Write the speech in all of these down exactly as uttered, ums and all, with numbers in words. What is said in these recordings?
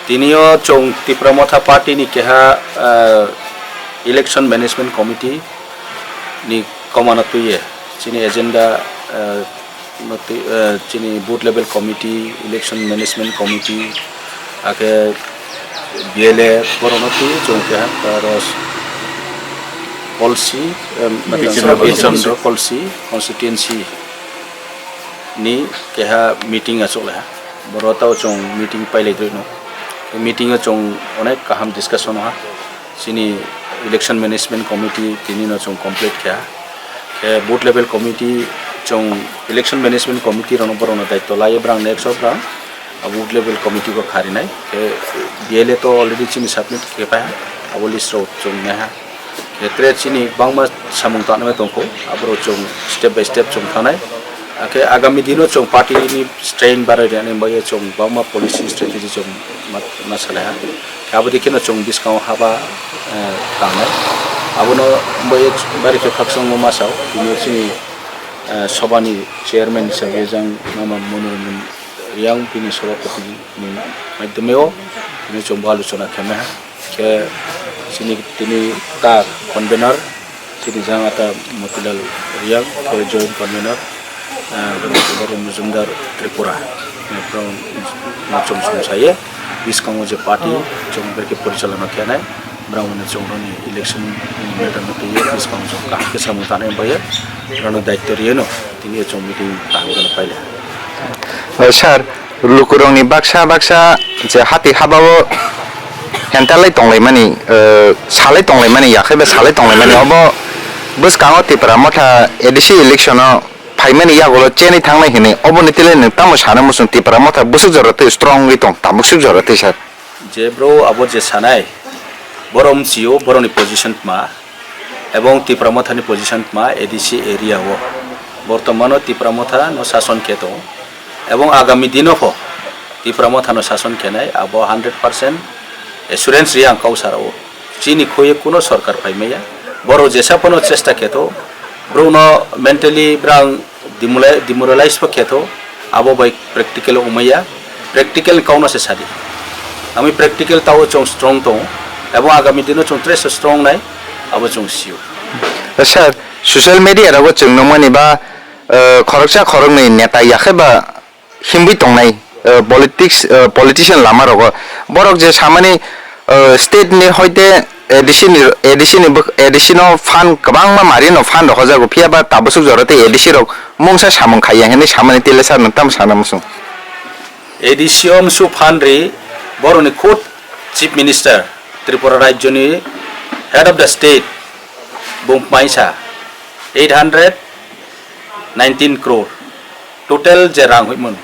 Tini o chwng Tipra Motha Party ni keha, ah, Election Management Committee ni komano twiwi chini agenda, ah, no twi, ah, chini Booth Level Committee, Election Management Committee, akhe B L A borokno twiwi chwng keha, ah, ros policy, ah, Vision policy, constituency ni keha meeting achuk lai ha. Boro tao chwng meeting pailai rwino. Meeting o chwng onek kaham discussion ha. Chini Election Management Committee tini no chwng complete kha. Khe Booth Level Committee chwng Election Management Committee rokno borokno daityo lai, borok next o borok Booth Level Committee bo kharinai. Khe B L A to already chini submit khe pai ha. Abo list rok chwng nai ha. Khe tre chini bangma samung tangnai tongkho, aborok chwng step by step chwng thanai. Akhe agami dino chwng party ni strain barai rwnani bagwi chwng bangma policy strategy chwng ma, ma salai ha. Khe abo dikhe no chwng bwskango haba, eh, tangnai. Abono bagwi bari khe khakchangma ma sao, tini chini, eh, sobani chairman hisabe jang mama Manoranjan Riyang bini sobapati ni maidhyameo tini chwng bo aluchona khaimai ha. Khe chini tini ta convener, chini jang ata Motilal Riyang, khe joint convener, ah, Boro Majumdar Tripura, eh, from Machom Sumsaye, biskango je party, chwng berke porichalona khenai, brao ni chwng roni election matter no twiwi, biskango chwng kaham khe samung tanai bai, rano daityo riyeno, tini chwng meeting kaham khe paile. Eh, sir, lukurokni baksa baksa je hati habao hentalai tonglaimani, eh, salai tonglaimani, yakhaiba salai tonglaimani, obo bwskango Tipra Motha A D C election-o phaimani yagulo chenwi thangnai hinwi, oboni tile nwng tamo sana muchung Tipra Motha bwswk jora twi strong wi tong, tabuk swk jora twi sir? Je bro abo je sanai, borom sio, boroni position tma, ebong Tipra Mothani position tma A D C area o. Bortomano Tipra Motha no sason khe tongo. Ebong agami dino pho Tipra Motha no sason khenai abo hundred percent assurance ri ang kau sara o. Chini khoye kuno sorkar phai maya. Borok jesa phano chesta khe to, borok no mentally brang demorali-, demoralize pho khe to, abo bai practical o maya. Practical ni kau no se sadi. Ami practical tao chwng strong tongo. Ebong agami dino chwng tre se strong nai, abo chwng sio. Sir, social media rogo chwng nukmani ba, eh, khoroksa khoroknwi neta yakhe ba himwi tongnai, eh, politics, eh, politician lama rogo. Borok je samani, eh, state ni hoite A D C ni, A D C ni bwk-, A D C no fund kwbangma mari no fund rohorjago, phiya ba tabuk swk jora tei A D C rok mungsa samung khaiya hinwi samani tile sir nwng tamo sana muchung? A D C o msu fund ri boroni khud Chief Minister Tripura rajyoni head of the state bung maisa eight hundred nineteen crore total je rang hoimon.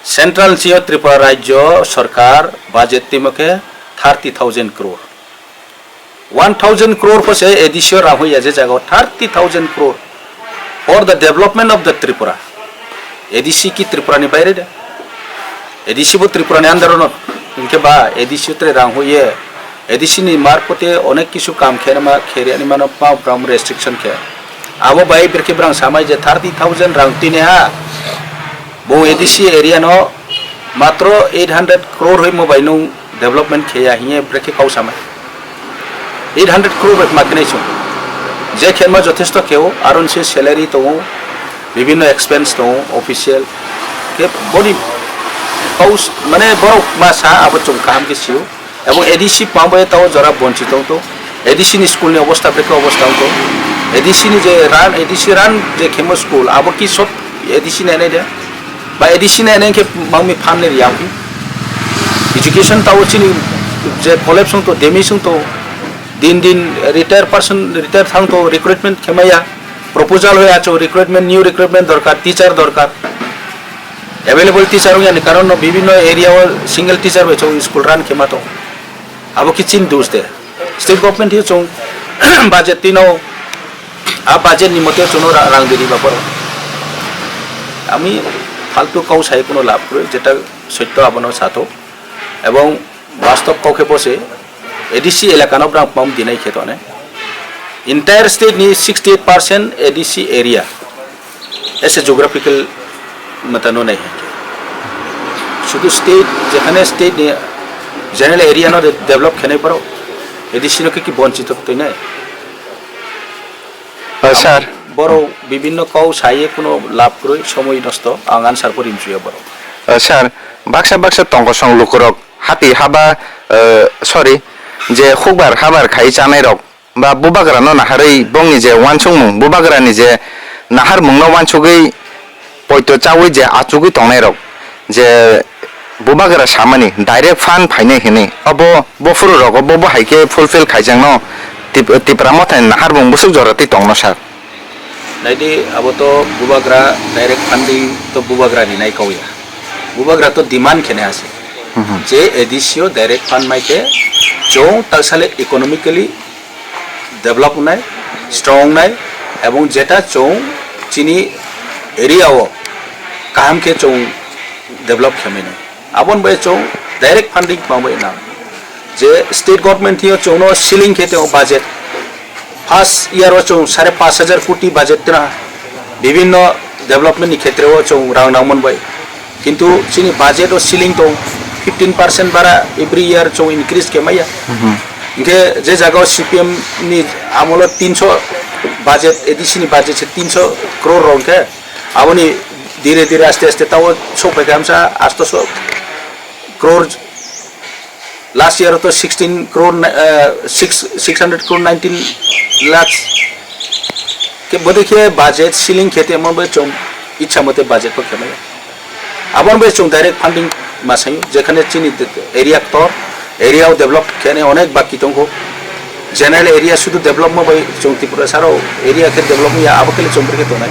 Central ni sio Tripura rajyo sarkar budget timo khe thirty thousand crore. One thousand crore pho se A D C o rang hoiya je jaga o thirty thousand crore for the development of the Tripura. A D C ki Tripura ni baire de? A D C bo Tripura ni under o no. Hinkhe ba A D C o tre rang hoiye A D C ni marphote onek kisu kam khe ma khe ri ani mano ma bram restriction khe. Abo bai berke brang samai je thirty thousand rang tini ha. Bo A D C area no matro eight hundred crore hoi mo bai nung development khe ya hiye berke kau samai. Eight hundred crore bai ma khe nai chung. Je khe ma jothesto khe o, aro se salary tongo, bibhinno expense tongo, official. Khe boni kau s-, mane borok ma sa abo chung kaham khe sio. Ebong A D C pambai tao jora bonchi tong to. A D C ni school ni obostha brekhe obostha wng to. A D C ni je run, A D C run je khemo school, abo ki sob A D C nai nai de. Ba A D C nai nai khe mangmi phan ni riyang phi. Education tao chini je collapse wng to, damage wng to. Din din retire person, retire thang to, recruitment khemaya. Proposal hoi acho recruitment, new recruitment dorkar, teacher dorkar. Available teacher wng yani karon no bibhinno area o single teacher bai chong school run khema to. Abo ki chin dus de. State government hiyo chong budget tino, a budget ni mote chono ra-, rang diri ba poro. Ami Faltu kau sai kuno lab kwrwi, jeta soitto abono sato. Ebong bastob kau khe bose A D C elaka no bwrang pam dinai khe tone. Entire state ni sixty eight percent A D C area as a geographical mata no nai hai khe. Sudu state, jekhane state ni general area no de-, develop khenai borok A D C no khe ki bonchito twi nai. Uh, sir. Borok bibinno kau sai kuno lab kwrwi, somoi nosto, ang answer po rimsuya borok. Uh, sir, baksa baksa tongkosong lukurok hati haba, uh, sorry, je hukbar habar khai chanai rok ba bubagra no naharwi bongni je wansukmung, bubagra ni je naharmung no wansugwi poito chawi je achugwi tongnai rok je bubagra samani direct fund phainai hinwi, obo bophuru rogo bo bo hai khe fulfill khaijakno Tip-, Tipra Mothani naharmung bwswk jora twi tongno sir. Naidi, abo to bubagra direct funding to bubagra ni nai kauya. Bubagra to demand khene ase. Mhm. Je A D C o direct fund mai khe chwng taksale economically develop wngnai, strong wngnai, ebong jeta chwng chini area o kaham khe chwng develop khe mano. Aboni bai chwng direct funding tongbai nang. Je state government thio chwngno ceiling khe tong budget. First year o chwng sare panch hajar koti budget tena bibhinno development ni khetre o chwng rang nangmani bai. Kintu chini budget o ceiling tong fifteen percent bara every year chwng increase khe maya. Mhm. Hinkhe je jaga o C P M ni amolo tinso budget, A D C ni budget se tinso crore rong khe aboni dire dire aste aste tao sok pai khe hamsa astoso crore. Last year to sixteen crore, uh, six, six hundred crore, nineteen lakhs. Ke bodei khe budget ceiling khe temo bo chwng ichha mote budget ko khemaya. Abon bai chwng direct funding ma sayo, jekhane chini de-, area ktor, area o develop khene onek baki tongkho. General area sudu develop ma bai chwng Tripura saro area khe develop ya, abo khe chwng brekhe tonai.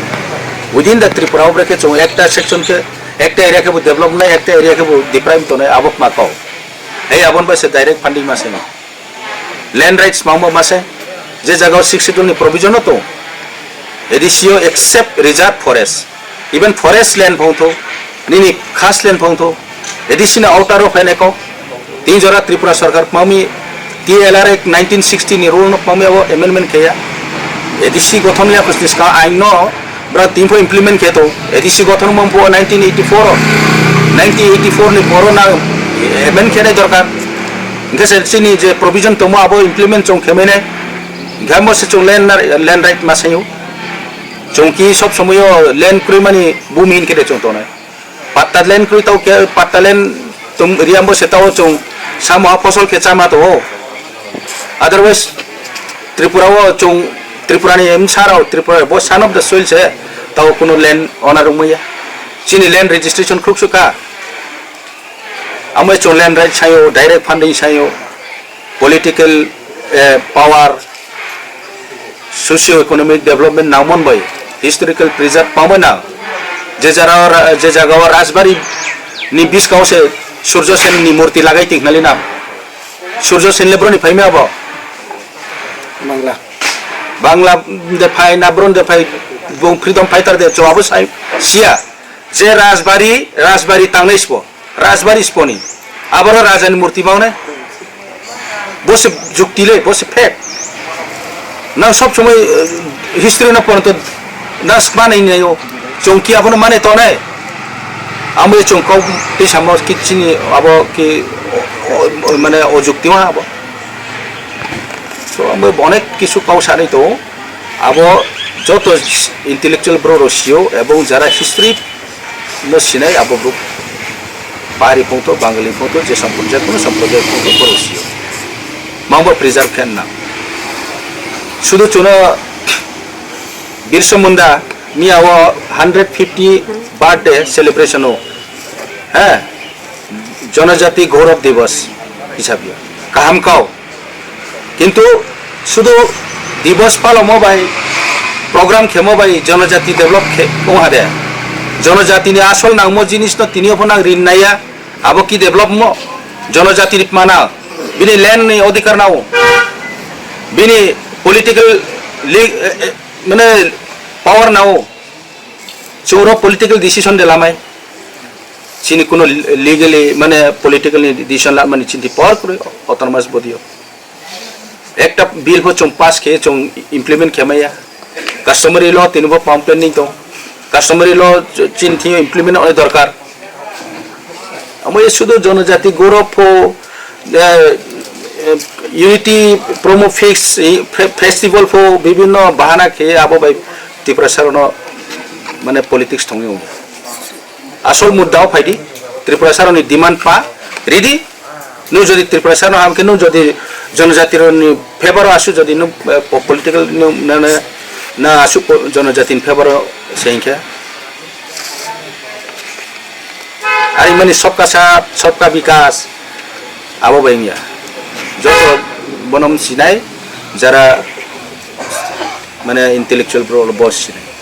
Within the Tripura o brekhe chwng ekta section khe, ekta area khe bo develop nai, ekta area khe bo deprive tonai, abo ma kok. Ei abon bai se direct funding ma se no. Land rights mangbo ma se. Je jaga o sixth schedule ni provision no to. A D C o except reserve forest. Even forest land phong tho. Nini khas land phong tho. A D C na outer o phainai kok. Tin jora Tripura sarkar mami T L R Act nineteen sixty ni rule no mami abo amendment kheya. A D C gothon le khusni ska ain no Bra tin pho implement khe to, A D C gothon mung pho nineteen eighty-four o, nineteen eighty-four ni poro na amend khe nai dorkar. Hinkhe se chini je provision tongmo abo implement chong khe mene. Hinkhe amo se chong land na, land right ma sayo. Chong ki sob somoyo land kwrwi mani bumi hin khe de chong tonai. Patta land kwrwi tau khe, patta land tong riya bo se tao chong samo ha phosol khe chama to o. Otherwise, Tripura o chong, Tripura ni em sara o, Tripura bo son of the soil se tao kuno land owner wngmaya. Chini land registration khuk suka. Amo chong land right sayo, direct funding sayo, political, eh, power, socio economic development nangmon bai historical preserve pamai nang. Je jara ra-, je jaga o Rajbari ni biskang se Surjo Sen ni murti lagai tiknali nang. Surjo Sen le broni phaima abo. Bangla. Bangla de phai na bron de phai bong freedom fighter de chwabo sai sia. Je Rajbari, Rajbari tangnai sbo. Rajbari sponi. Aboro rajani murti maune. Bo se jukti le, bo se fact. Nang sob somoi, eh, history no pono to nang skmane hinai o. Chongki abono mane tonai. Amo chong kau tei samo kichini abo ki o, o, mane o jukti ma abo. So amo onek kisu kau sanai to. Abo joto intellectual bro rosio ebong jara history no sinai abo bro. Pari pungto, Bangali pungto, je sampurjak, kono sampurjak pungto bro rosio. Mangbo preserve khen na. Sudu chuno Birsa Munda ni awo hundred fifty birthday celebration o. He. Jonojati Gaurav Divas hisab yo. Kaham kau. Kintu sudu divas palomo bai, program khemo bai jonojati develop khe ong hade. Jonojati ni asol nangmo jinis no tini opho nang rin naya, abo ki develop mo? Jonojati ni mana, bini land ni odhikar nao, bini political li-, eh, eh, mane power nao. Choro political decision de lamai. Chini kuno legally, mane, political ni decision lamani chinti por kwrwi autonomous body o. Ekta bill pho chwng pass khe chwng implement khe maya. Customary law tini bo pam pending tong. Customary law ch-, chini thing implement oni dorkar. Amo ye sudu jonojati goro pho, eh, eh, unity promo fix, eh, fe-, festival pho bibhinno bahana khe abo bai Tiprasa rono mane politics thongwi wngo. Asol mudda o phaidi, Tripura saroni demand pa, ridi, nung jodi Tripura sarno ham khe nung jodi jonojati roni favor o asu jodi nung, eh, po-, political nung na, na, na asu po-, jonojati ni favor o se hinkhe. Ari mani sabka saath, sabka vikas, abo bai wngya. Joto bonom sinai, jara mane intellectual bro bo sinai.